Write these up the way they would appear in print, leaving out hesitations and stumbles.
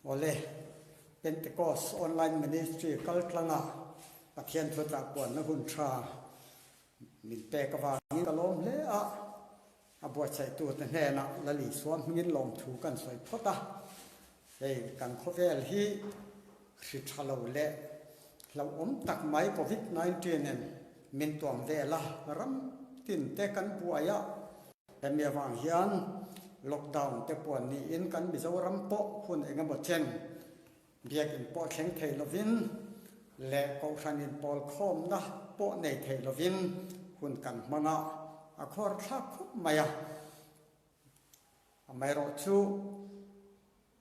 Awle, Pentecost Online Ministry kaltlanga Pathian thuchah puanna hun tha min pek avangin ka lawm hle a, a buatsaitute hnenah Lal Isua hmingin lawmthu kan sawi phawt a. Hei kan khawvel hi hri tha lo leh hlauhawm tak mai Covid 19 in min tuam vel a, ram tin te kan buai a, hemi avang hian lockdown te puan niin kan Mizoram pawh hun eng emaw chen biakin pawh thleng thei lovin leh kohhran inpawl khawmna pawh nei thei lovin hun kan hmang a, a khuar thlak khawp mai a. Amaherawhchu,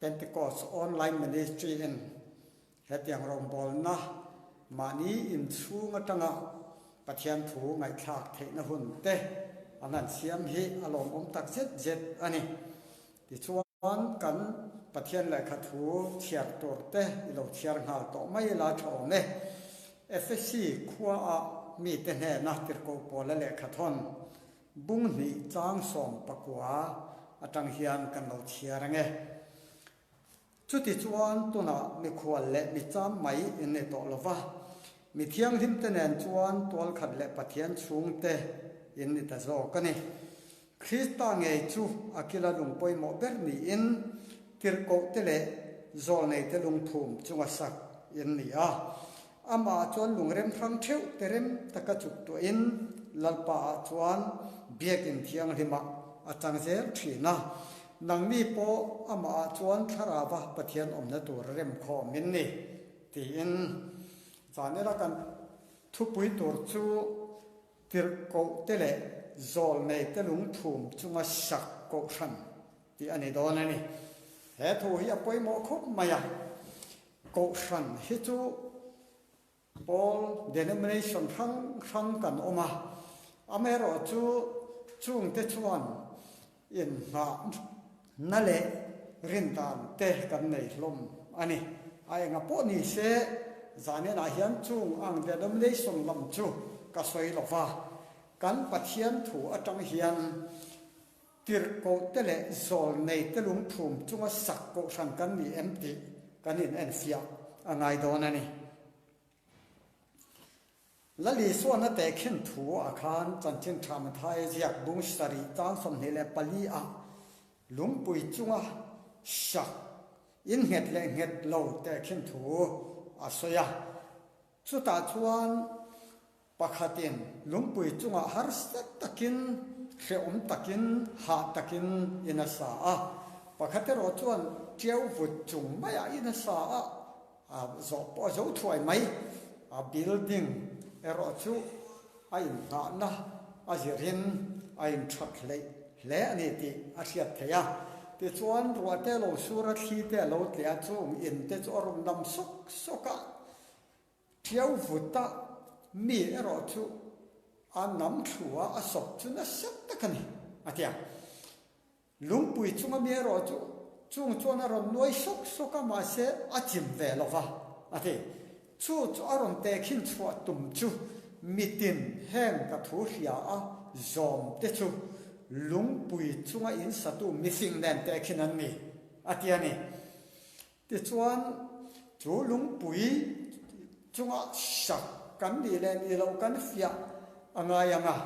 Pentecost Online Ministry in hetiang rawngbawlna mahni inchhung atanga Pathian thu ngaihthlak theihna hun te an han siam hi a lawmawm tak zet zet a ni. Tichuan, kan Pathian lehkha thu chhiar tur te i lo chhiar nghal tawh mai ila tha awm e. Efesi khuaah mite hnena tirhkoh pawla lehkha thawn Bung hnih chang 19 atang hian kan lo chhiar ang e. Chutichuan tunah mikhual leh micham mai in ni tawh lo va, mi thianghlimte nen chuan tualkhat leh Pathian chhungte in ni ta zawk a ni. Krista ngei chu a kila lung pawimawh ber niin tirhkohte leh zawlneite lungphum chunga sak in ni a. Amah chuan lungrem hrang theuh te rem taka chuk tuahin Lalpa ah chuan biakin thianghlimah a chang zel thin a. Nangni pawh amah ah chuan thlarava Pathian awmna tur rem khawm in ni, tiin zan ila kan thupui tur chu tirhkoh te leh zawlnei te lungphum chunga sak kohhran tih a ni dawn a ni. He thu hi a pawimawh khawp mai a. Kohhran hi chu pawl, denomination, hrang hrang kan awm a, amaherawh chu chungte chuan inngahna leh rindan te kan nei hlawm a ni. A enga pawh ni se, zaninah hian chung ang denomination lam chu ka sawi lo va, kan Pathian thu atang hian Tirhkohte leh zawlneite lungphum chunga sak kohhran kan ni em tih kan inenfiah a ngai dawn a ni. Lal Isuana tehkhin thu ah khan Chanchin Tha Mathaia ziak bung sarih chang 24 ah lungpui chunga sak innghet leh nghet lo tehkhin thu a sawi a. Chutah chuan Pakhatin lungpui chungah harsa takin, hrehawm takin, hah takin in a sa a. Pakhat erawh chuan ṭiau vut chung maiah in a sa a, a zawh pawh a zo thuai mai. A building erawh chu a inngahna a zirin a inṭhat hleih hle a ni tih a hriat theih a. Tichuan ruahte lo sur a, thli te a lo tleh a, chung in te chu a rawn dam sawk sawk a. Ṭiau vuta mi erawh chu a nam thlu a, a sawp chu nasa tak a ni, a ti a. Lungpui chunga mi erawh chu chung chuan a rawn nuai sawk sawk a, mahse a chim ve lo va, a ti. Chu chu a rawn tehkhin chhuah tum chu mitin heng ka thu hria a zawm te chu lungpui chunga in satu mifing nen tehkhin an ni, a ti a ni. Tichuan, chu lungpui chunga sak kan nih leh nih loh kan fiah a ngai ang a.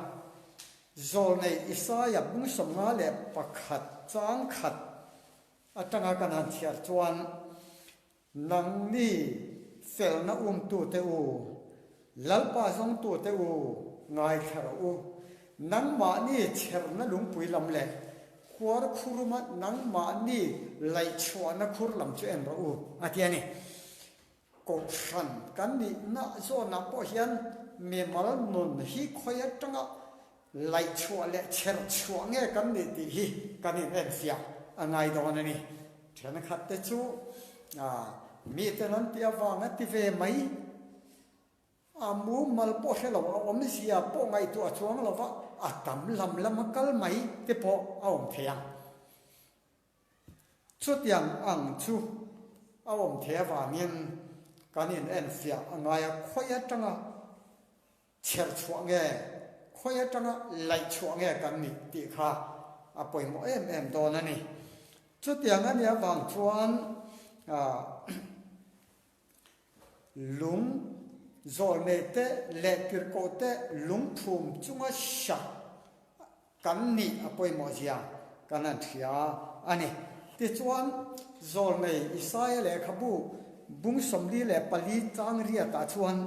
Zawlnei Isaia bung 51 chang khat atanga kan han chhiar chuan, Nangni felna umtute u, Lalpa zawngtute u, ngaithla rawh u. Nangmahni chherna lungpui lam leh khuar khuruma nangmahni laihchhuahna khur lam chu en rawh u, a ti a ni. Kohhran kan nihna zawnah pawh hian mimal nun hi khawi atanga laihchhuah leh chherchhuah nge kan nih tih hi kan inenfiah a ngai dawn a ni. Thenkhatte chu miten an tih avanga ti ve mai. A mumal pawh hre lo, a awmzia pawh ngaihtuah chuang lo va, a tam lam lam a kal mai te pawh a awm thei ang. Chutiang ang chu a awm thei avangin kan inenfiah a ngai a, khawi atanga chher chhuah nge, khawi atanga laih chhuah nge kan nih tih kha a pawimawh em em dawn a ni. Chutiang a nih avang chuan. Lung zawlneite leh tirhkohte lungphum chunga sak kan nih a pawimawhzia kan han hria a ni. Tichuan, zawlnei Isaia lehkhabu bung 44 chang riatah chuan,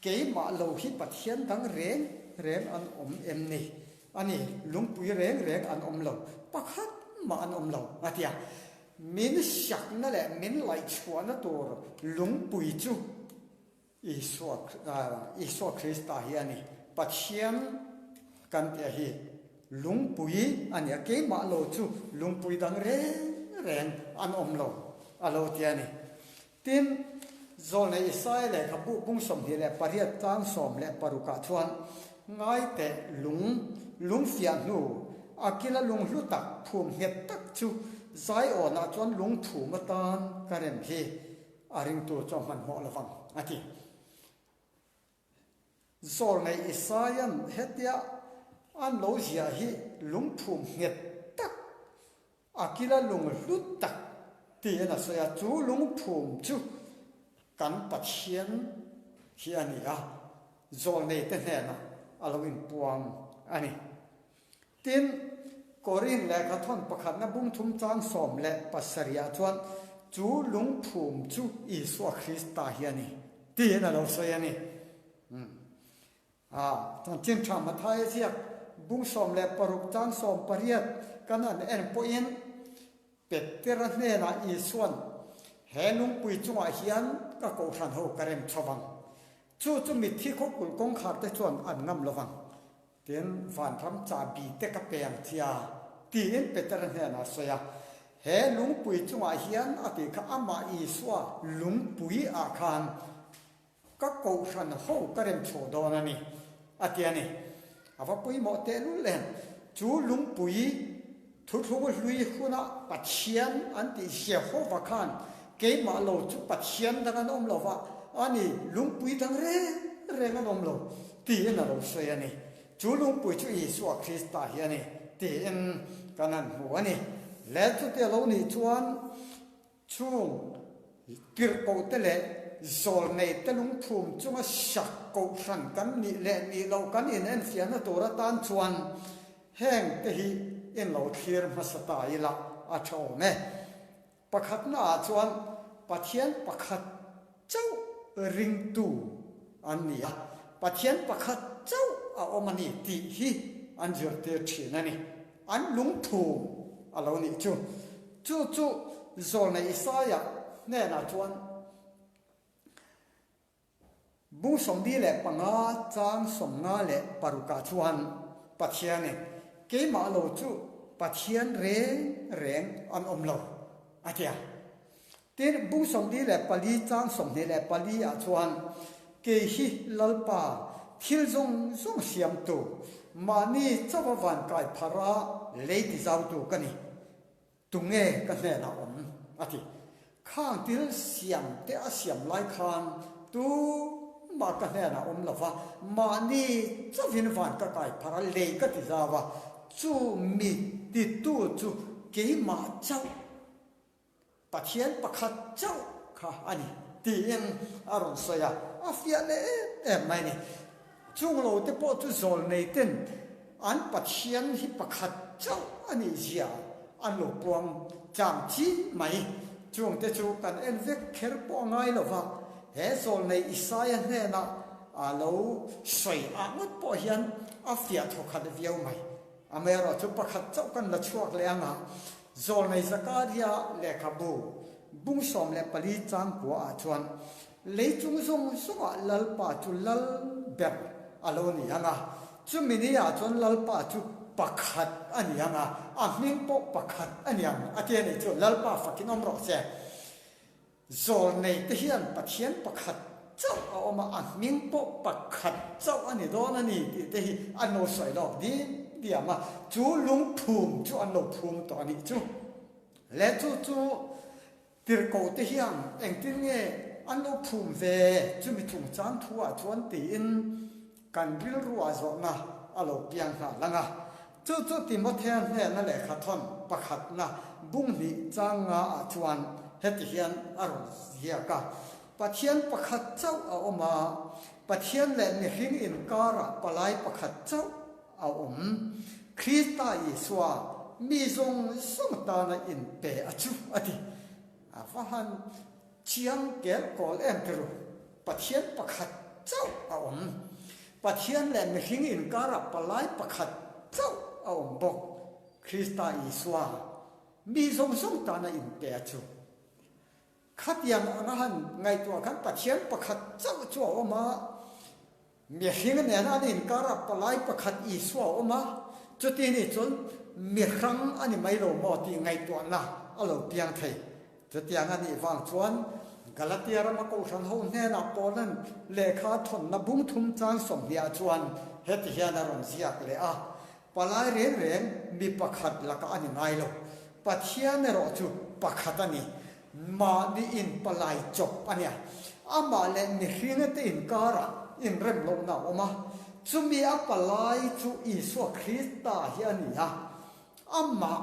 Keimah lo hi Pathian dang reng reng an awm em ni? A ni, lungpui reng reng an awm lo, pakhat mah an awm lo, a ti a. Min sakna leh min laihchhuahna tur lungpui chu Isua Isua Krista hi a ni. Pathian kan tih hi lungpui a ni a, keimah lo chu lungpui dang reng reng an awm lo a lo ti a ni. Tin, Zawlnei Isaia lehkhabu bung 28 tlang 16 ah chuan ngaiteh lung, lung fiah hnu, a kila lung hlu tak phum nghet tak chu Zaiawnah chuan lung phum atan ka rem hi a ringtu chu a hmanhmawh lovang, a ti. Zawlnei Isaia'n hetia an lo ziah hi lungphum nghet tak, a kila lung hlu tak tiin a sawi a, chu lungphum chu kan Pathian hi a ni a, zawlneite hnenah a lo inpuang a ni. Tin, Korin lehkhathawn pakhatna bungthum chang 17 ah chuan chu lungphum chu Isua Krista hi a ni tiin a lo sawi a ni. A, chanchin tha Mathaia ziak bung 16 chang 18 kan han en pawhin Petera hnenah Isua'n, He lungpui chungah hian ka kohhran ho ka rem chho vang. Chu chu mitthi khawkulh kawngkhar te chuan an ngam lo vang. Tin, vanram chahbi te ka pe ang chia, tiin Petera hnenah a sawi a. He lungpui chungah hian a tih kha amah Isua lungpui ah khan ka kohhran ho ka rem chhuah dawn a ni, a ti a ni. A va pawimawh tehlul em! Chu lungpui thuthlung hlui huna Pathian an tih Jehova khan keimah lo chu Pathian dang an awm lo va, a ni, lungpui dang reng reng an awm lo, tiin a lo sawi a ni. Chu lungpui chu Isua Krista hi a ni, tiin kan han hmu a ni. Le chuti a lo nih chuan Chung tirhkohte leh zawlneite lungphum chunga sak kohhran kan nih leh nih loh kan inenfiahna tur atan chuan heng te hi in lo thlir hmasa ta ila a tha awm e. Pakhatna ah chuan Pathian pakhat chauh ringtu an ni a, Pathian pakhat chauh a awm a ni tih hi an zirtir thin a ni. An lungphum a lo nih chu. Chu chu Zawlnei Isaia hnenah chuan bung 45 chang 56 ah chuan Pathianin, Keimah lo chu Pathian reng reng an awm lo, a ti a. Tin, bung 44 chang 24 ah chuan, Kei hi Lalpa, thil zawng zawng siamtu, mahni chauha vankai phara lei tizautu ka ni. Tunge ka hnenah awm? a ti. Khang thil siam te a siam lai khan tumah ka hnenah awm lo va, mahni chauhin van ka kai phar a, lei ka tizau a, chu mi titu chu keimah chauh. Pathian pakhat chauh kha a ni, tiin a rawn sawi a, a fiah leh em em mai a ni. Chung lo te pawh chu zawlnei ten an Pathian hi pakhat chauh a nih zia an lo puang chang chi mai. Chung te chu kan en vek kher pawh a ngai lo va, he zawlnei Isaia hnenah a lo sawi ah ngawt pawh hian a fiah thawkhat viau mai. Amaherawh chu pakhat chauh kan la chhuak leh ang a, Zawlnei Zakaria lehkhabu bung 14 chang kua ah chuan lei chung zawng zawngah Lalpa chu lal ber a lo ni ang a, chumi ni ah chuan Lalpa chu pakhat a ni ang a, a hming pawh pakhat a ni ang a ti a nih chu, Lalpa fakin awm rawh se. Zawlnei te hian Pathian pakhat chauh a awm a, a hming pawh pakhat chauh a ni dawn a ni tih te hi an lo sawi lawk diam diam a, chu lungphum chu an lo phum tawh a nih chu. Le chu chu tirhkoh te hian engtin nge an lo phum ve chumi chungchang thu ah chuan tiin kan rilru ah zawhna a lo piang nghal ang a. Chu chu Timothea hnena lehkha thawn pakhatna bung hnih chang nga ah chuan heti hian a rawn ziak a, Pathian pakhat chauh a awm a, Pathian leh mihring inkarah palai pakhat chauh a awm. Krista Isua mi zawng zawng tana inpe a chu a ti. A va han chiang kel kawl em ti ru. Pathian pakhat chauh a awm. Pathian leh mihring inkarah palai pakhat chauh a awm bawk. Krista Isua mi zawng zawng tana inpe a chu. Khatiang anga han ngaihtuah khan Pathian pakhat chauh chu a awm a, mihring nena an inkarah palai pakhat Isua a awm a, chuti nih chuan mihrang a ni mai lo maw tih ngaihtuahna a lo piang thei. Chutiang a nih vang chuan Galatia rama kohhran ho hnenah Paula'n lehkha thawnna bung thum chang sawmhniah chuan heti hian a rawn ziak leh a, Palai reng reng mi pakhat lakah a ni ngai lo. Pathian erawh chu pakhat a ni. Mahni in palai chawp a nia. Amah leh mihringa te inkarah inrem lohna a awm a. Chumi a palai chu Isua Krista hi a ni a. Amah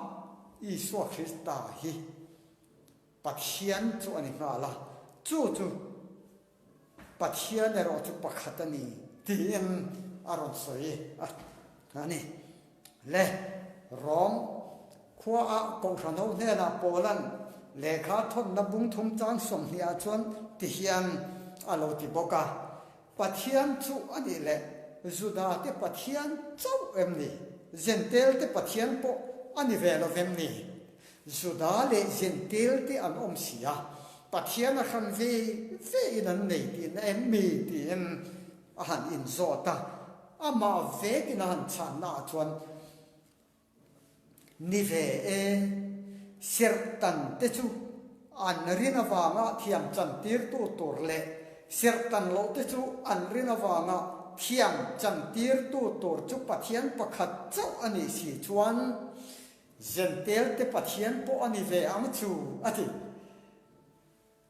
Isua Krista hi Pathian chu a ni nghal a. Chu chu. Pathian erawh chu pakhat a ni tiin a rawn sawi a ni. Le Rom khuaah Kohhran ho hnenah Paula'n lehkha thawnna bung thum chang 20 ah chuan ti hian a lo ti bawk a, Pathian chu a nih leh Juda te Pathian chauh em ni? Jentail te Pathian pawh a ni ve lo vem ni? Juda leh Jentail te an awm si a, Pathian a hran ve ve in an nei tihna em mi? tiin a han inzawt a. Amah vekin a han chhanna ah chuan, Ni ve e, serhtan te chu an rin avanga thiam chantirtu tur leh serhtan loh te chu an rin avanga thiam chantirtu tur chu Pathian pakhat chauh a nih si chuan, Jentail te Pathian pawh a ni ve ang chu, a ti.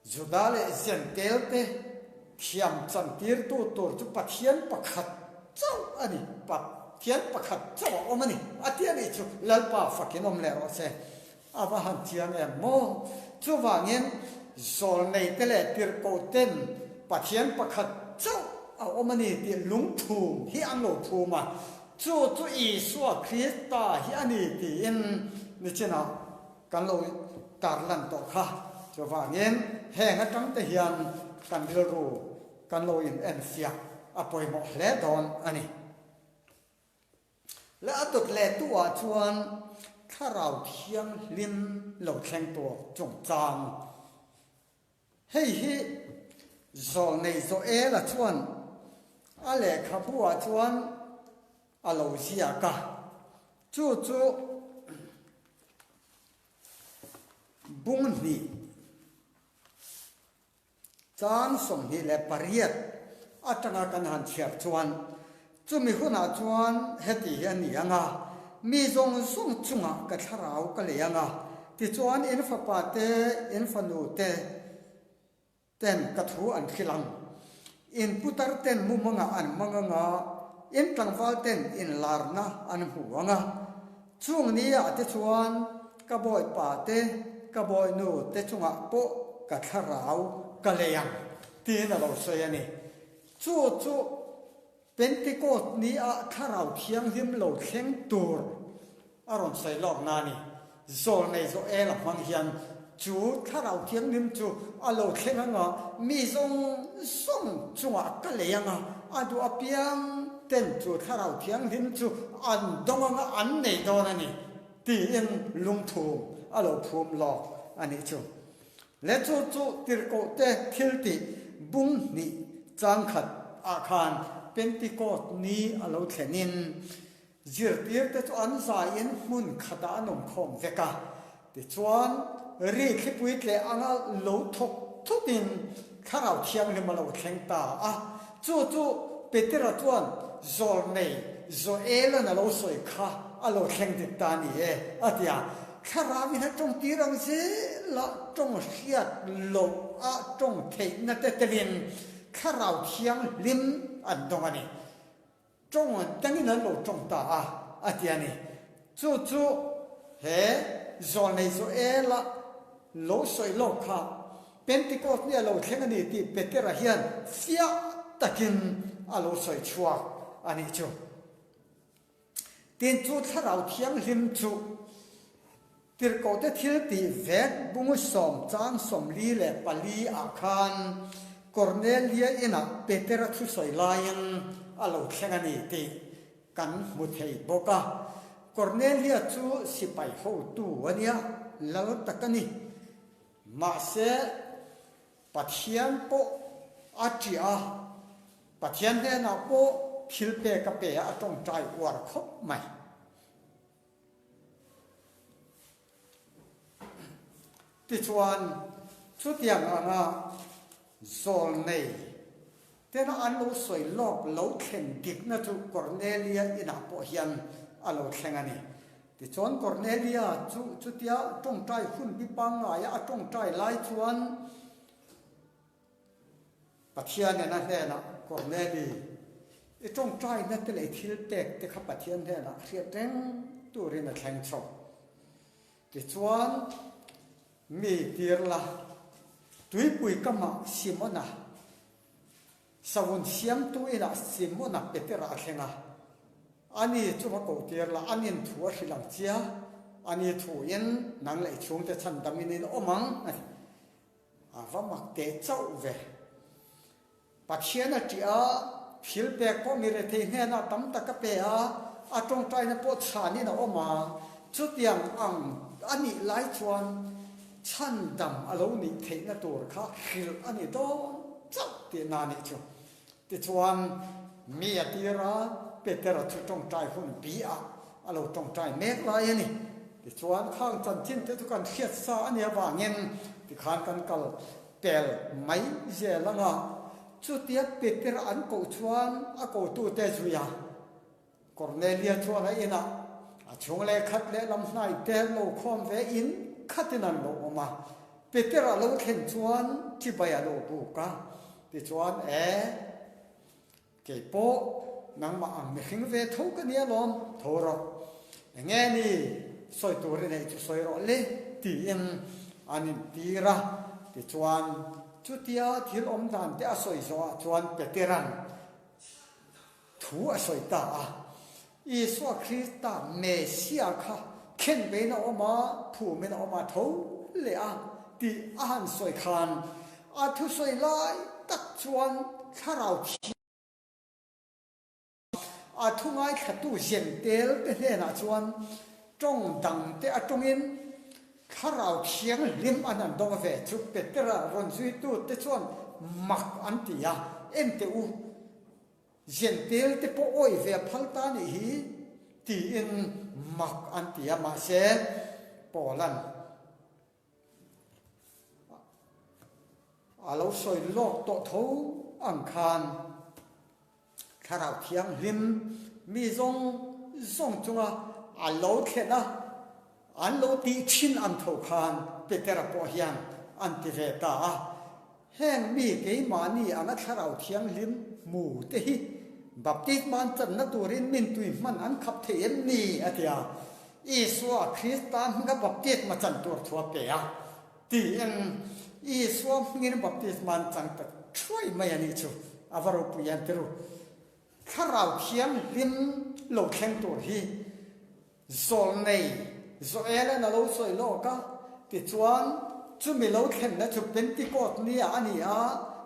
Juda leh Jentail te thiam chantirtu tur chu Pathian pakhat chauh a ni, Pathian pakhat chauh a awm a ni, a ti a nih chu. Lalpa fakin awm leh rawh se. A va han chiang em maw? Chuvangin zawlnei te leh tirhkoh ten Pathian pakhat chauh a awm a ni tih lungthum hi an lo phum a. Chu chu Isua Krista hi a ni tiin nichinah kan lo tarlan tawh kha. Chuvangin heng atang te hian kan rilru kan lo in enfiah a pawimawh hle dawn a ni. Leh a dawt leh tu ah chuan Thlarau Thianghlim lo thleng tur chungchang Hei hi Zawlnei Joela chuan a lehkhabu-ah chuan a lo ziak a, chu chu bung hnih chang 28 atanga kan han chhiar chuan chumi hunah chuan heti hi a ni ang a, Mi zawng zawng chungah ka thlarau ka lei ang a, tichuan in fapa te, in fanu te ten ka thu an hrilh ang. In putar ten mumangah an mang ang a, in tlangval ten inlarna an hmu ang a. Chung ni ah te chuan ka bawipa te, ka bawinu te chungah pawh ka thlarau ka lei ang, tiin a lo sawi a ni. Chu chu Pentecost ni ah Thlarau Thianghlim lo thleng tur a rawn sawi lawk na ni. Zawlnei Joel a hmang hian chu Thlarau Thianghlim chu a lo thleng anga mi zawng zawng chungah ka lei anga a duh apiang ten chu Thlarau Thianghlim chu an dawng anga an nei dawn a ni tiin lungthum a lo phum lawk a nih chu. Le chu chu tirhkoh te thil tih bung hnih chang khat ah khan Pentecost ni a lo thlen in zirtir te chu an zai in hmun khat ah an awm khawm vek a. Tichuan ri thlipui tleh anga lo thawk thut in Thlarau Thianghlim a lo thleng ta a. Chu chu Petera chuan zawlnei Joel-a'n a lo sawi kha a lo thleng dik ta a ni e, a ti a. Thlarau in a tawng tir ang zel a, tawng hriat loh a tawng theihna te telin Thlarau Thianghlim an dawng a ni. Tawng dangin an lo tawng ta a, a ti a ni. Chu chu he zawlnei Joela lo sawi lawk kha Pentecost ni a lo thleng a ni tih Petera hian fiah takin a lo sawi chhuak a nih chu. Tin, chu Thlarau Thianghlim chu Tirhkohte thil tih vek bungusawm chang 44 ah khan Kornelia inah Petera thusawi laiin a lo thleng a ni tih kan hmu thei bawk a. Kornelia chu sipai hotu a nia, lal tak a ni. Mahse, Pathian pawh a ṭiah a, Pathian hnenah pawh thil pek a pe a, a tawngtai uar khawp mai. Tichuan, chutiang anga zawlnei tena an lo sawi lawk lo thlen dikna chu Kornelia inah pawh hian a lo thleng a ni. Tichuan Kornelia chu chutia tawngtai hun bi pangngaia a tawngtai lai chuan Pathianin a hnenah, Korneli, i tawngtaina te leh i thil pek te kha Pathian hnenah hriat reng turin a thleng chho. Tichuan mi tir la, tuipui kamah Simona, Savun siamtu inah Simona Petera a thleng a, ani chu va ko tir la, a nin thu a hrilh ang chia, ani thuin nang leh i chhungte chhandamin in awm ang a ti. A va mak teh chauh ve. Pathian a ṭih a, thil pek pawh mi rethei hnenah tam tak a pe a, a tawngtaina pawh chhanin a awm a, chutiang ang a nih lai chuan chhandam a lo nih theihna tur kha hrilh a ni dawn chauh tihna a nih chu. Tichuan, mi a tir a, Petera chu tawngtai hun bi ah a lo tawngtai mek lai a ni. Tichuan, khang chanchin te chu kan hriat sa a nih avangin tikhan kan kal pel mai zel ang a. Chutia Petera an koh chuan a kotute zui a. Kornelia chuan a inah a chhung leh khat leh lam hnai te lo khawm ve in khatin an lo awm a. Petera lo thlen chuan chibai a lo buk a, tichuan, E, kei pawh nangmah ang mihring ve tho ka nia lawm, tho rawh. Enge ni sawi tur i neih chu sawi rawh le, tiin an intir a. Tichuan, chutia thil awm dan te a sawi zawhah chuan Petera'n, Thu a sawi ta a, Isua Krista Messia kha khen vein a awm a, phumin a awm a, tho leh a tih a han sawi khan a thusawi lai tak chuan Thlarau Thianghlim a thu ngaithlatu Zentel te hnenah chuan tawng dang te a tawngin Thlarau Thianghlim an han dawng ve chu Petera rawn zuitu te chuan mak an ti a, Enteh u, Zentel te pawh awih ve a phal ta nih hi tiin mak an ti a, mahse Paula'n a lo sawi lawk tawh tho ang khan Thlarau Thianghlim mi zawng zawng chunga a lo thlen a, an lo tih thin ang tho khan Petera pawh hian an ti ve ta a. Heng mi keimahni anga Thlarau Thianghlim hmu te hi baptisma an channa turin min tui hman an khap thei em ni? a ti a. Isua Krista hminga baptisma chan tur thu a pe a tiin Isua hmingin baptisma an chang ta thuai mai a nih chu a va ropui em tiru. Thlarau Thianghlim lo thleng tur hi Zawlnei Joel-a'n a lo sawi lawk a, tichuan chumi lo thlenna chu Pentecost ni-ah a ni a,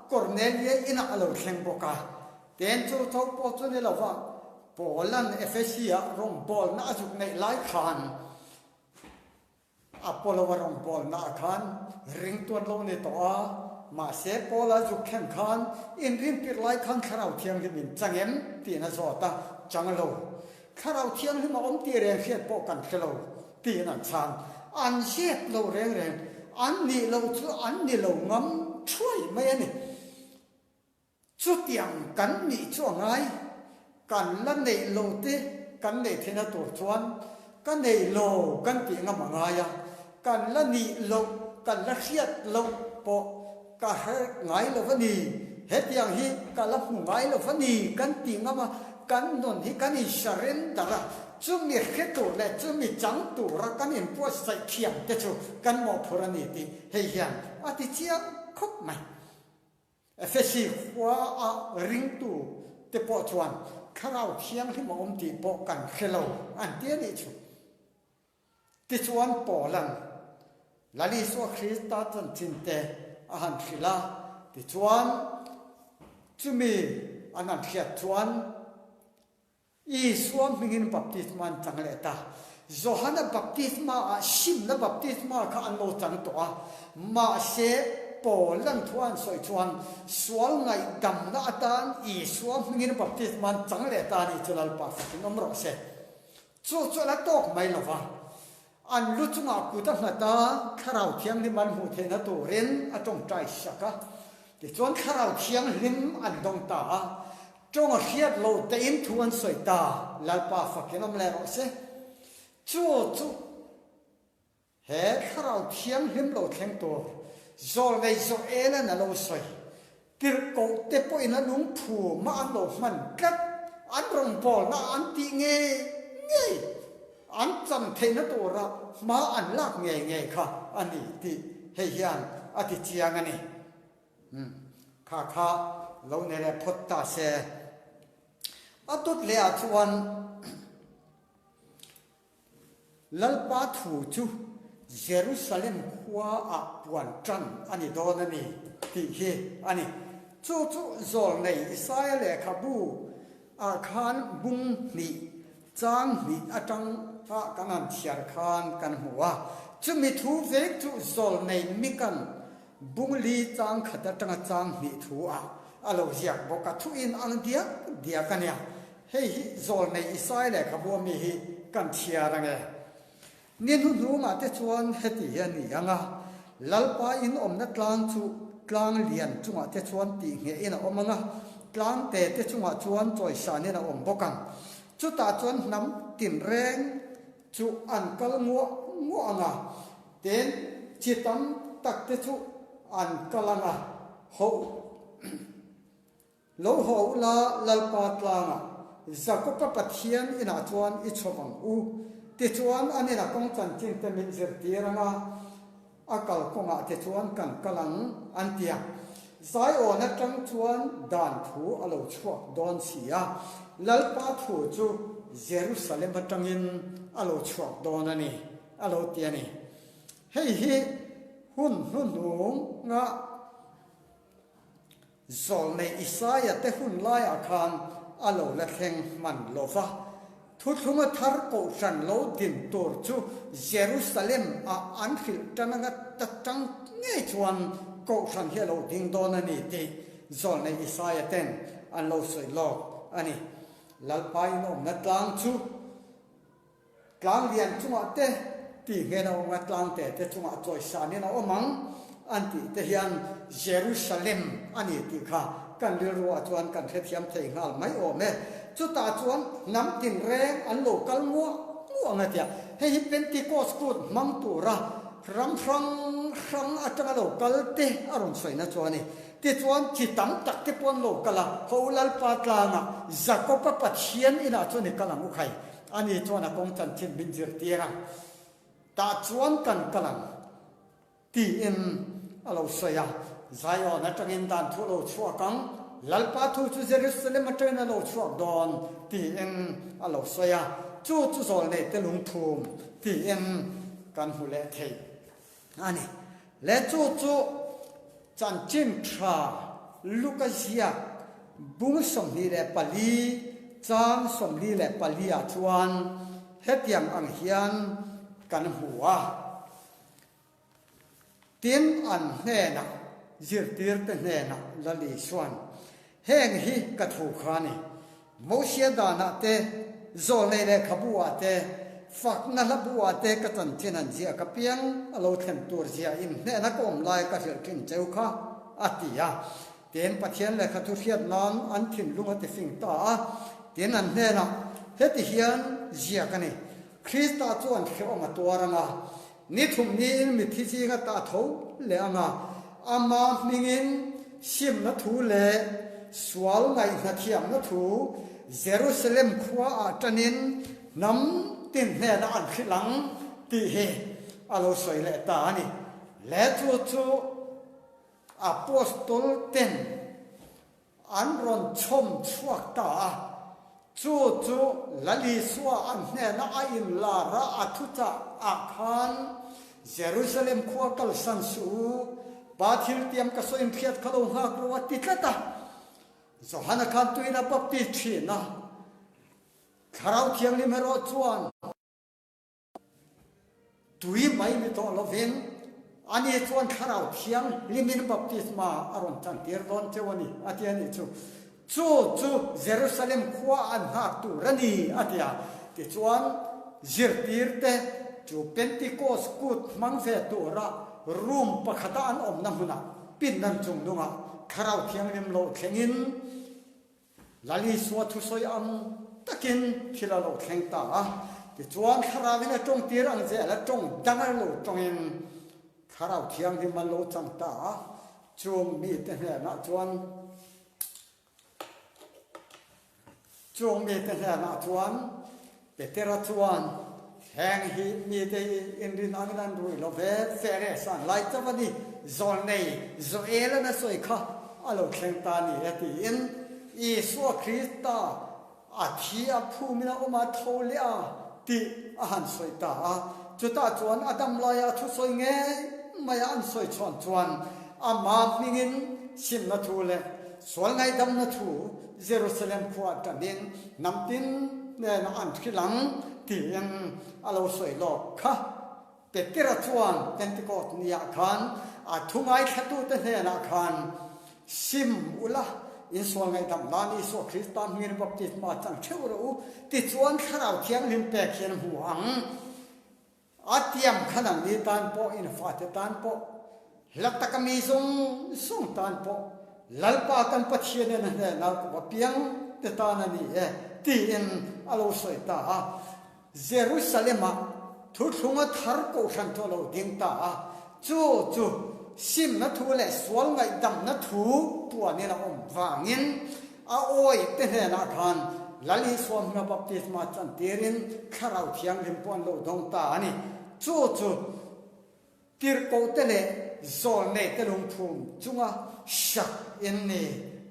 Kornelia inah a lo thleng bawk a. Ten chu tho pawh chu ni lova, Paul-a'n Ephesi-ah rawngbawlna a zuk neih lai khan, Apollo-a rawngbawlnaah khan ringtuan lo ni tawh a, mahse Paula zuk thlen khan inrintir lai khan Thlarau Thianghlim in chang em? tiin a zawt a, chang lo. Thlarau Thianghlim a awm tih reng hriat pawh kan hre lo tiin an chhang. An zep lo reng reng, an nih loh chu an ni lo ngam thuai mai a ni. Chutiang kan nih chu a ngai, kan la neih lo te kan neih theihna tur chuan ka nei lo kan tih ngam a ngai a, kan la nih loh, kan la hriat loh pawh ka hre ngai lo va ni, hetiang hi ka la hmu ngai lo va ni kan tih ngam a, kan nun hi kan in surrender a. Chumi hre tur leh chumi chang tura kan inbuatsaih thiam te chu kan mawhphurh a ni tih hei hian a ti chiang khawp mai. Efesi khua a ringtu te pawh chuan Thlarau Thianghlim a awm tih pawh kan hre lo an ti a nih chu. Tichuan Paula'n Lal Isua Krista chanchin te a han hrilh a, tichuan chumi an han hriat chuan Isua hmingin baptisma an chang leh ta. Johana baptisma ah simna baptisma kha an lo chang tawh a, mahse Paula'n thu an sawi chuan sual ngaihdamna atan Isua hmingin baptisma an chang leh ta a nih chu Lalpa fakin awm rawh se. Chu chu a la tawk mai lo va, an lu chungah kut a nghat a, Thlarau Thianghlim an hmuh theihna turin a tawngtai sak a. Tichuan Thlarau Thianghlim an dawng ta a, tawng a hriat lo tein thu an sawi ta, Lalpa fakin awm leh rawh se. Chu chu. He Thlarau Thianghlim lo thleng tur zawlnei zawh elan a lo sawi. Tirhkoh te pawhin a lungphu mah an lo hman tlat, an rawngbawlna an tih ngei ngei, an chan theihna tura hma an lak ngei ngei kha a ni tih hei hian a ti chiang a ni. Umm, kha kha lo ni leh phawt ta se. A tut leh ah chuan. Lalpa thu chu Jerusalem khua ah puan tan a ni dawn a ni tih hi a ni. Chu chu zawlnei Isaia lehkhabu ah khan bung hnih, chang hnih atang ah kan han chhiar khan kan hmu a. Chumi thu vek chu zawlnei Mikan bung li chang khat atanga chang hnih thu ah a lo ziak bawk a, thu in ang diak diak a nia. Hei hi zawlnei Isai lehkhabu ami hi kan chhiar ang e. Ni hnuhnungah te chuan heti hi a ni ang a, Lalpa in awmna tlang chu tlang lian chungah te chuan tihngehin a awm ang a, tlang te te chungah chuan chawisanin a awm bawk ang. Chutah chuan hnam tinreng chu an kal nguah nguah ang a, tin chi tam tak te chu an kal ang a, hoh. Lo haw ula Lalpa tlangah Jakopa Pathian inah chuan i chhawp ang u. Tichuan an ina kawng chanchin te min zirtir ang a, a kal kawngah te chuan kan kal ang, an ti a. Zaiawn atang chuan dan thu a lo chhuak dawn si a, Lalpa thu chu Jerusalem atangin a lo chhuak dawn a ni, a lo ti a ni. Hei hi hun hnuhnunga. Zawlnei Isaia te hun laiah khan a lo la thleng hman lo va. Thuthlunga thar kohhran lo din tur chu Jerusalem ah an hrilh tan anga ta tang ngei chuan kohhran hi a lo ding dawn a ni tih Zawlnei Isaia ten an lo sawi lawk a ni. Lalpa inawmna tlang chu. Tlang lian chungah te ti nghen a awm a, tlang te te chungah chawisanin a awm ang an tih te hian Jerusalem a ni tih kha kan rilruah chuan kan hrethiam thei nghal mai awm e. Chutah chuan hnam tinreng an lo kal nguah nguah ang a tia. Hei hi Pentecost kut hmang tura ram hrang hrang atanga lo kal te a rawn sawina chu a ni. Tichuan chi tam tak te pawh an lo kal a, Ho Lalpa tlangah Jakoba Pathian inah chuan i kal ang u khai. Ani chuan a kawng chanchin min zirtir a, tah chuan kan kal ang tiin a lo sawi a. Zion atangin dan thu a lo chhuak ang, Lalpa thu chu Jerusalem atangin a lo chhuak dawn tiin a lo sawi a, chu chu zawlneite lungphum tiin kan hmu leh thei a ni. Le chu chu chanchin tha Luka ziak bung 24 chang 44 ah chuan hetiang ang hian kan hmu a. Tin, an hnenah, zirtirte hnenah Lali chuan, Heng hi ka thu kha a ni. Mosia danah te, zawlnei lehkhabu ah te, fakna hlabu ah te ka chanchin an ziak apiang a lo thlen tur zia in hnehna ka awm lai ka hrilh thin cheu kha, a ti a. Tin, Pathian lehkhathu hriat nan an thinlung a tifing ta a. Tin, an hnenah, Heti hian ziak a ni, Krista chuan hrehawm a tuar ang a, Ni thum niin mithi zinga ta tho leh ang a, ama hmingin simna thu leh sual ngaihnathiamna thu Jerusalem khua ah tanin. Hnam tin hnenah an hrilh ang tih hi a lo sawi leh ta a ni. Le chu chu Apostol ten an rawn chhawm chhuak ta a, chu chu Lal Isua an hnena a inlar a, a thuchah ah khan Jerusalem khua kalsan suh u, Pa thiltiam ka sawi inhriat kha lo nghak rawh a ti tlat a. Johana khan tuin a baptis thin a. Thlarau Thianghlim erawh chuan tui mai ni tawh lovin ani chuan Thlarau Thianghlimin baptisma a rawn chantir dawn cheu a ni, a ti a nih chu. Chu chu Jerusalem khua an nghak tur a ni, a ti a. Tichuan, zirtirte chu Pentecost kut hmang ve tura room pakhata an awmna hmunah pindan chungnungah Thlarau Thianghlim lo thlengin, Lal Isua thusawi ang takin thil a lo thleng ta a, tichuan Thlarauin a tawng tir ang zel a tawng dang a lo tawngin Thlarau Thianghlim an lo chang ta a, chung mite hnenah chuan chung mite hnenah chuan Petera chuan, Heng hi mite hi inrin angin an rui lo ve, Feres an lai chauh a ni, zawlnei Joel-an a sawi kha a lo thleng ta a ni e tiin Isua Krista a thi a phumin a awm a tho leh a tih a han sawi ta a. Chutah chuan a dam laia a thusawi ngei maia an sawi chhuan chuan ama hmingin simna thu leh sual ngaihdamna thu Jerusalem khua tanin hnam tin hnenah an hrilh ang tiin a lo sawi lawk kha. Petera chuan Pentecost niah khan a thu ngaithlatute hnenah khan, Sim ula, insual ngaihdam nan Isua Krista hmingin baptisma chang theuh rawh u, tichuan Thlarau Thianghlim pek hian a hmu ang. A tiam kha nangni tan pawh, in fate tan pawh, hla taka mi zawng zawng tan pawh, Lalpa kan Pathianin a hnenah kum apiang te tan a ni e, tiin a lo sawi ta a. Jerusalem-ah thuthlunga thar kohhran chu a lo ding ta a, chu chu simna thu leh sual ngaihdamna thu puanin a awm vangin A awi te hnenah khan Lal Isua hmuna baptisma chantirin Thlarau Thianghlim pawh an lo dawng ta a ni. Chu chu tirhkohte leh zawlneite lungphum chunga hrak in ni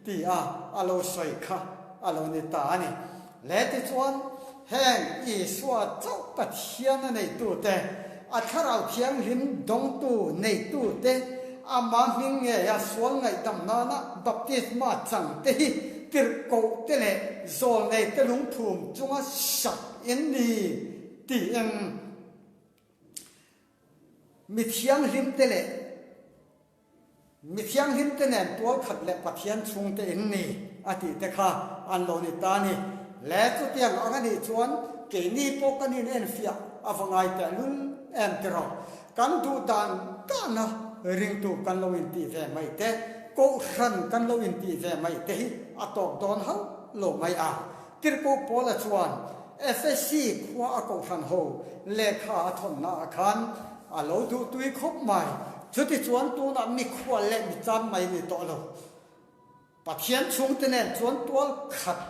ti a a lo sawi kha a lo ni ta a ni. Le tichuan, heng Isua chauh Pathian a neitute, a Thlarau Thianghlim dawngtu neitute, ama hming ngeia sual ngaihdam nana baptisma changte hi tirhkohte leh zawlneite lungphum chunga sak in ni tiin mi thianghlimte leh Mi thianghlimte nen tual khat leh Pathian chhungte in ni a tih te kha an lo ni ta a ni. Le chutiang ang a nih chuan keini pawh kan inenfiah a va ngai teh lul em tiraw? Kan duh dan dana ringtu kan lo intih ve mai te, kohhran kan lo intih ve mai te hi a tawk dawn hauh lo mai a. Tirhkoh Paula chuan Efesi khua a kohhran ho lehkha a thawnna ah khan a lo duhtui khawp mai. Chutichuan tunah mikhual leh micham mai ni tawh lo. Pathian chhungte nen chuan tual khat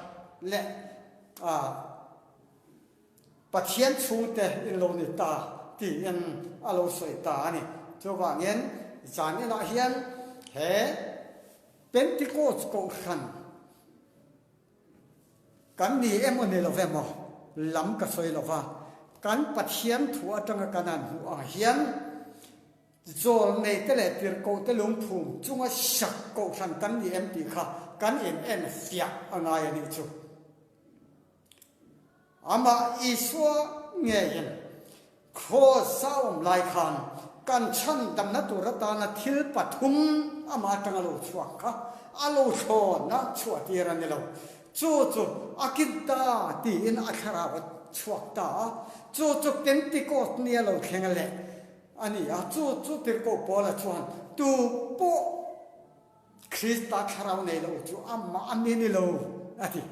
leh Pathian chhungte in lo ni ta tiin a lo sawi ta a ni. Chuvangin zan inah hian he Pentecost kohhran, Kan ni emaw ni lo emaw lam ka sawi lo va, kan Pathian thu atanga kan han hmuh ang hian zawlneite leh tirhkohte lungphum chunga sak kohhran kan ni em tih kha kan in en fiah a ngai a nih chu. Amah Isua ngeiin Kraws a awm lai khan kan chhandamna tur atana thil pathum amah atanga lo chhuak kha a lo thlawn a, chhuah tir a ni lo. Chu chu a kit ta tiin a thlarau a chhuak ta a, chu chu Pentecost ni a lo thleng leh a ni a, chu chu Tirhkoh Paula chuan tu pawh Krista thlarau nei lo chu amah a mi ni lo a ti.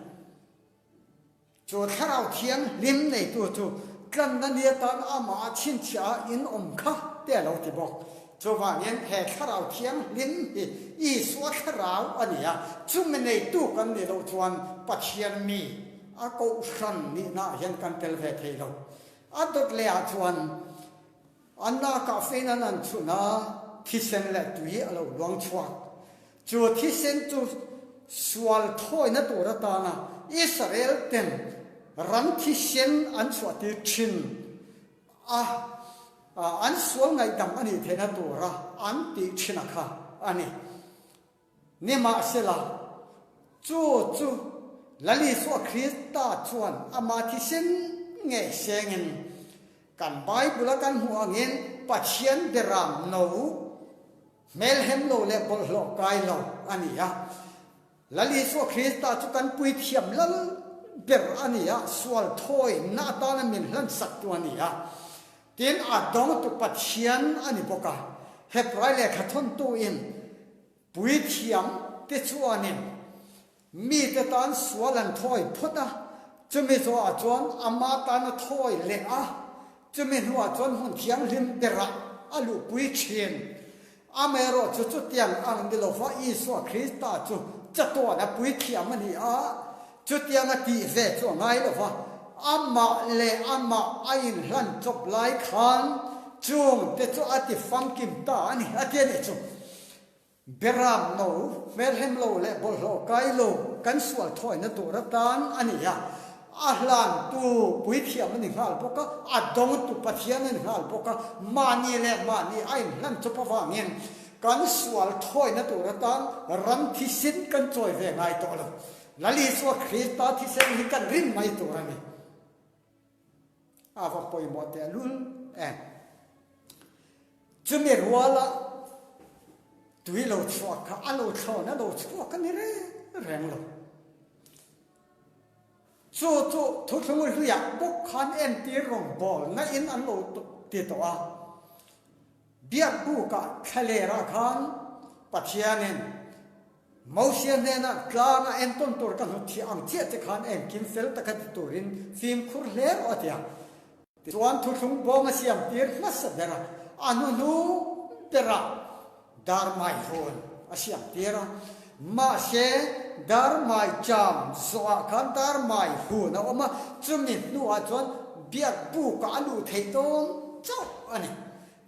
Chu Thlarau Thianghlim neitu chu tlanna ni atan amah a chhinchhiah a in awm kha te a lo ti bawk. Chuvangin he Thlarau Thianghlim hi Isua Thlarau a ni a, chumi neitu kan nih loh chuan Pathian mi. a kohhran nihna ah hian kan tel ve thei lo. A dawt leh ah chuan a nakah fein an an chhun a, thisen leh tui a lo luang chhuak. Chu thisen chu sual thawina tur atana Israel ten ran thisen an chhuahtir thin a, an sual ngaihdam a nih theihna tura an tih thin a kha a ni. Nimahsela, chu chu Lal Isua Krista chuan ama thisen ngei sengin kan Bible-a kan hmuh angin Pathian beram no hmelhem lo leh bawlhhlawh kai lo a ni a. Lal Isua Krista chu kan puithiam lal ber a ni a, sual thawina atana min hlansak tu a ni a. Tin, a dawngtu Pathian a ni bawk a. Hebrai lehkha thawntuin puithiam te chuanin mite tan sual an thawi phawt a, chumi zawhah chuan ama tan a thawi leh a, chumi hnuah chuan hmun thianghlim berah a luhpui thin. Amaherawh chu chutiang ang ni lova Isua Krista chu chatuan a puithiam a ni a, chutianga tih ve chu a ngai lova, amah leh amah a inhlan chawp lai khan chung te chu a ti famkim ta a ni, a ti a nih chu. Beram no, hmelhem lo leh bawlhhlawh kai lo kan sual thawina tur atan a ni a, A hlantu puithiam a ni nghal bawk a, a dawngtu Pathian a ni nghal bawk a, mahni leh mahni a inhlan chawp avangin kan sual thawina tur atan ram thisen kan chawi ve ngai tawh lo. Lal Isua Krista thisen hi kan rin mai tur a ni. A va pawimawh tehlul em. Chumi ruala tui lo chhuak kha a lo thlawn a lo chhuak a ni reng reng lo. Chu chu thuthlung hluiah bawk khan entir rawngbawlna in an lo ti tawh a. Biakbukah thlalerah khan Pathianin Mosia hnenah tlanga entawn tur ka hnutchhiah ang chiah che khan engkim fel taka ti turin fimkhur hle rawh a ti a. Tichuan thuthlung bawm a siam tir hmasa ber a, a hnuhnung berah darmai hawn a siam tir a. Mahse, darmai cham zawhah khan darmai hun a awm a, chumi hnuah chuan biak bukah a luh theih dawn chauh a ni.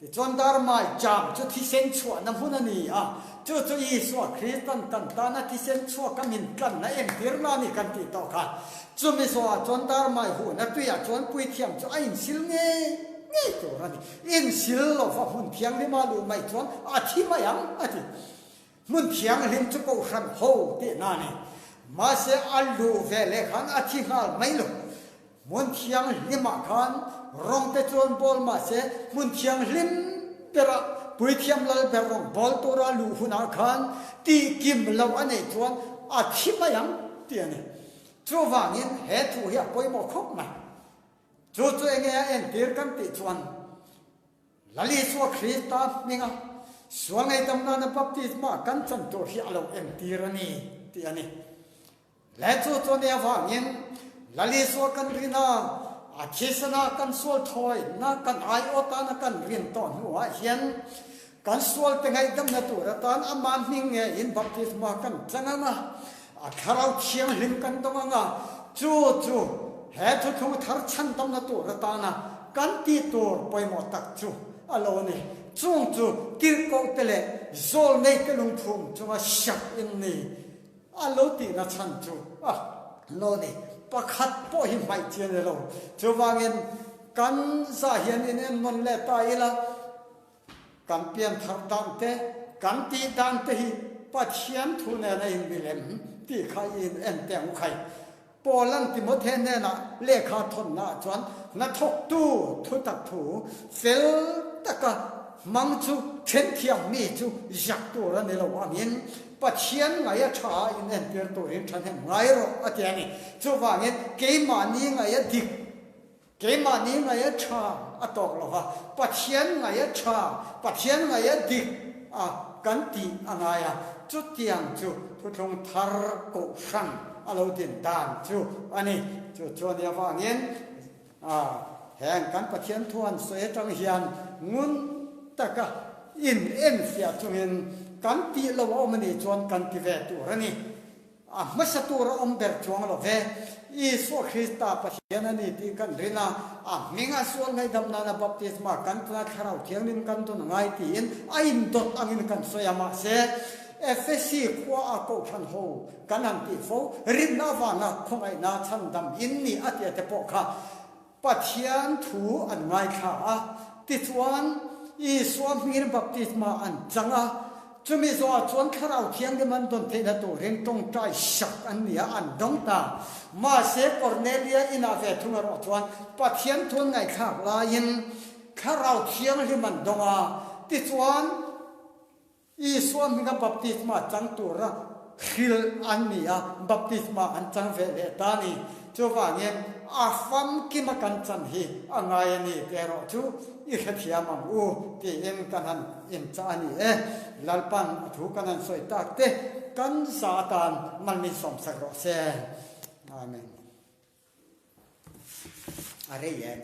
Tichuan darmai cham chu thisen chhuahna hmun a ni a, chu chu Isua Kristan kan tana thisen chhuaka min tlanna entirna a ni kan tih tawh kha. Chumi zawhah chuan darmai huhna tuiah chuan puithiam chu a insil ngei ngei tur a ni. Insil lova hmun thianghlima luh mai chuan a thi mai ang a ti. Hmun thianghlim chu kohhran ho tihna a ni. Mahse a luh ve leh khan a thi nghal mai lo. Hmun thianghlimah khan rawng te chuan bawl mahse hmun thianghlim berah puithiam lal ber rawng bawl tura luh hunah khan tihkim loh a neih chuan a thi mai ang tih a ni. Chuvangin he thu hi a pawimawh khawp mai. Chu chu enge a entir kan tih chuan Lal Isua Krista hminga sual ngaihdam nana baptisma kan chan tur hi a lo entir a ni tih a ni. Le chu chu nia vangin Lal Isua kan rin a, a thisena kan sual thawina kan aiawh tana kan rin tawh hnuah hian kan sualte ngaihdamna tur atan amah hming ngeiin baptisma kan chang ang a, a Thlarau Thianghlim kan dawng ang a, chu chu he thuthlung thar chhandamna tur atana kan tih tur pawimawh tak chu a lo ni. Chung chu tirhkohte leh zawlneite lungphum chunga hriat in ni. A lo tihna chhan chu a lo ni. Pakhat pawh hi hmaih chi a ni lo. Chuvangin kan zah hian in en nawn leh ta ila, kan pian thar dan te, kan tih dan te hi Pathian thu nena in milem tih kha i in en teh ang u khai. Paula'n Timothe hnenah lehkha thawnna ah chuan hnathawktu thutak thu fel taka hmang chu thenthiam mi chu ziak tur a ni lo angin Pathian ngaia tha a inentir turin thahnem ngai rawh a ti a ni. Chuvangin keimahni ngaia dik Keimahni ngaih a tha a tawk lo va, Pathian ngaih a tha, Pathian ngaih a dik a kan tih a ngai a, chutiang chu thuthlung thar kohhran a lo din dan chu a ni. Chu chuan i avangin heng kan Pathian thu han sawi atang hian ngun taka in enfiah chungin kan tih lo a awm a nih chuan kan ti ve tur a ni. A hmasa tur a awm ber chuang lo ve. Isua Krista Pathian a ni tih kan rin a, a hminga sual ngaihdam nana baptisma kan tuna Thlarau Thianghlim kan dawn a ngai tiin a indawt angin kan sawi a. Mahse, Efesi khua a kohhran ho kan han tih fo, rinna avanga khawngaihna chhandam in ni a tia te pawh kha Pathian thu an ngaithla a, tichuan Isua hmingin baptisma an chang a, chumi zawhah chuan Thlarau Thianghlim an dawn theihna turin tawngtai sak an ni a, an dawng ta. Mahse Kornelia inah ve thung erawh chuan Pathian thu an ngaihthlak laiin Thlarau Thianghlim an dawng a, tichuan Isua hminga baptisma chang tura hrilh an ni a, baptisma an chang ve leh ta a ni. Chuvangin a famkima kan chan hi a ngai a ni tih erawh chu i hrethiam ang u tiin kan han inchah a ni e. Lalpan a thu kan han sawi tak te kan za atan mal min sawmsak rawh se. Amen. A rei em?